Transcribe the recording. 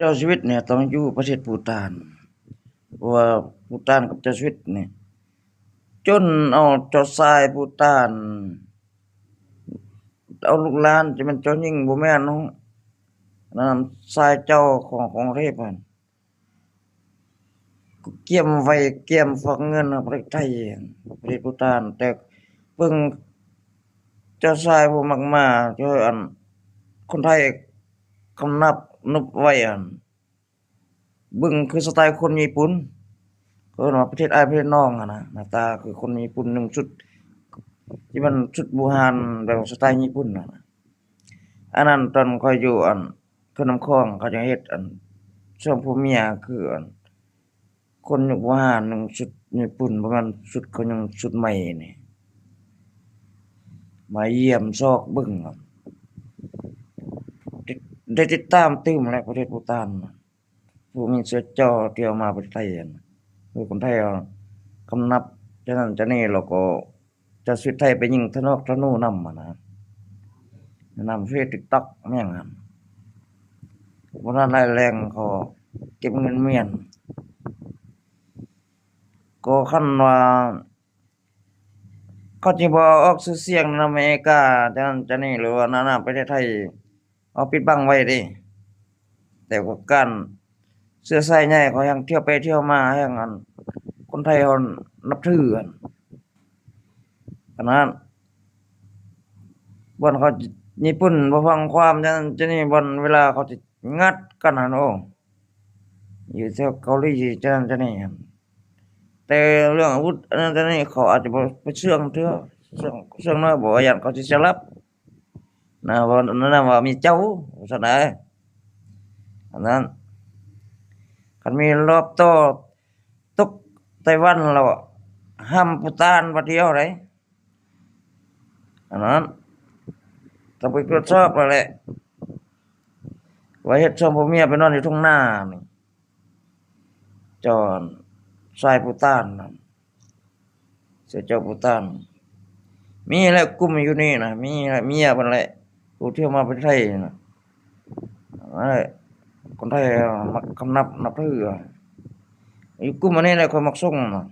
ເຈົ້າຊີວິດນີ້ຕ້ອງຢູ່ປະເທດພູຕານ ເພາະວ່າພູຕານກັບເຈົ້າຊີວິດນີ້ຈົນເອົາເຈົ້າຊາຍພູຕານ ເອົາລູກຫຼານ ຈະແມ່ນເຈົ້າຍິງບໍ່ແມ່ນເນາະ ນັ້ນຊາຍເຈົ້າຂອງ ຂອງປະເທດຫັ້ນ ກຽມໄວ້ ກຽມຝາກເງິນໃຫ້ປະເທດໄທ ປະເທດພູຕານ ແຕ່ເບິ່ງເຈົ້າຊາຍຜູ້ມັກມາ ເຈົ້າ ອັນ ຄົນໄທກຳນັບນຸບໄວ້ຫັ້ນ ເບິ່ງຄືສະໄຕລ໌ຄົນຍີ່ປຸ່ນ ເຂົາເອີ້ນວ່າປະເທດອ້າຍປະເທດນ້ອງຫັ້ນນະ ໜ້າຕາຄືຄົນຍີ່ປຸ່ນ ນຸ່ງຊຸດທີ່ມັນຊຸດບູຮານ ແບບສະໄຕລ໌ຍີ່ປຸ່ນຫັ້ນນະ. ອັນນັ້ນຕອນຂ້ອຍຢູ່ ອັນ ແຂວງນ້ຳຂອງ ເຂົາຈະເຮັດ ອັນ ຊ່ວງຜົວເມຍ ຄື ອັນ ຄົນຍຸກບູຮານ ນຸ່ງຊຸດຍີ່ປຸ່ນ ບໍ່ແມ່ນຊຸດ ເຂົາຍັງຊຸດໃໝ່ນີ້ ມາຢ້ຽມຊອກເບິ່ງ ຕິດ ໄດ້ຕິດຕາມຕື່ມແຫຼະ ປະເທດພູຕານ ຜູ້ມີເຊື້ອເຈົ້າທີ່ເອົາມາປະເທດໄທຫັ້ນ ຄືຄົນໄທເຮົາກຳນັບຈາກນັ້ນຈາກນີ້ ແລ້ວກໍເຈົ້າຊີວິດໄທໄປຍິງທະນອກທະນູນຳຫັ້ນນະ ນຳເຟສ TikTok ແມ່ນຫຍັງຫັ້ນ ບໍ່ທັນໄດ້ແລງ ເຂົາເກັບເງິນມ້ຽນ ກໍຄັນວ່າ ເຂົາຈະບໍ່ອອກຊື່ສຽງນຳອາເມລິກາ ຈາກນັ້ນຈາກນີ້ ຫຼືວ່ານານາປະເທດໄທ ເຮົາປິດບັງໄວ້ເດ້ ແຕ່ວ່າການເຊື້ອສາຍໃຍ ເຂົາຍັງທ່ຽວໄປທ່ຽວມາ ແຮ່ງ ອັນ ຄົນໄທເຮົານັບຖືຫັ້ນ ຂະໜາດບ່ອນເຂົາ ຍີ່ປຸ່ນບໍ່ຟັງຄວາມ ຈາກນັ້ນຈາກນີ້ ບ່ອນເວລາເຂົາຊິງັດກັນຫັ້ນ ໂອ້ ຢູ່ແຖວເກົາຫຼີ ຈາກນັ້ນຈາກນີ້ຫັ້ນ ແຕ່ເລື່ອງອາວຸດອັນນັ້ນອັນນີ້ ເຂົາອາດຈະບໍ່ໄປເຊື່ອງເທື່ອ ເຊື່ອງ ເຊື່ອງໜ້ອຍ ບໍ່ວ່າຢ້ານເຂົາຊິສະຫຼັບນະ ເວົ້ານັ້ນວ່າມີເຈົ້າ ວ່າຊັ້ນນະ ອັນນັ້ນ ຄັນມີລອບຕໍ່ຕົກໄຕ້ຫວັນແລ້ວ ຫ້າມພູຕານບາດດຽວໃດ໋ ອັນນັ້ນ ຕ້ອງໄປກວດສອບແລ້ວແຫຼະ ວ່າເຮັດຊ່ອງຜົວເມຍໄປນອນຢູ່ທົ່ງນານີ້ ຈອນຊາຍພູຕານນັ້ນ ເສືອເຈົ້າພູຕານ ມີແຫຼະກຸ່ມຢູ່ນີ້ນະ ມີແຫຼະ ເມຍເພິ່ນແຫຼະ ຜູ້ທີ່ເອົາມາປະເທດໄທນະ ນັ້ນແຫຼະ ຄົນໄທມັກກຳນັບນັບຖື ຢູ່ກຸ່ມອັນນີ້ແຫຼະ ຂ້ອຍມັກສົ່ງນະ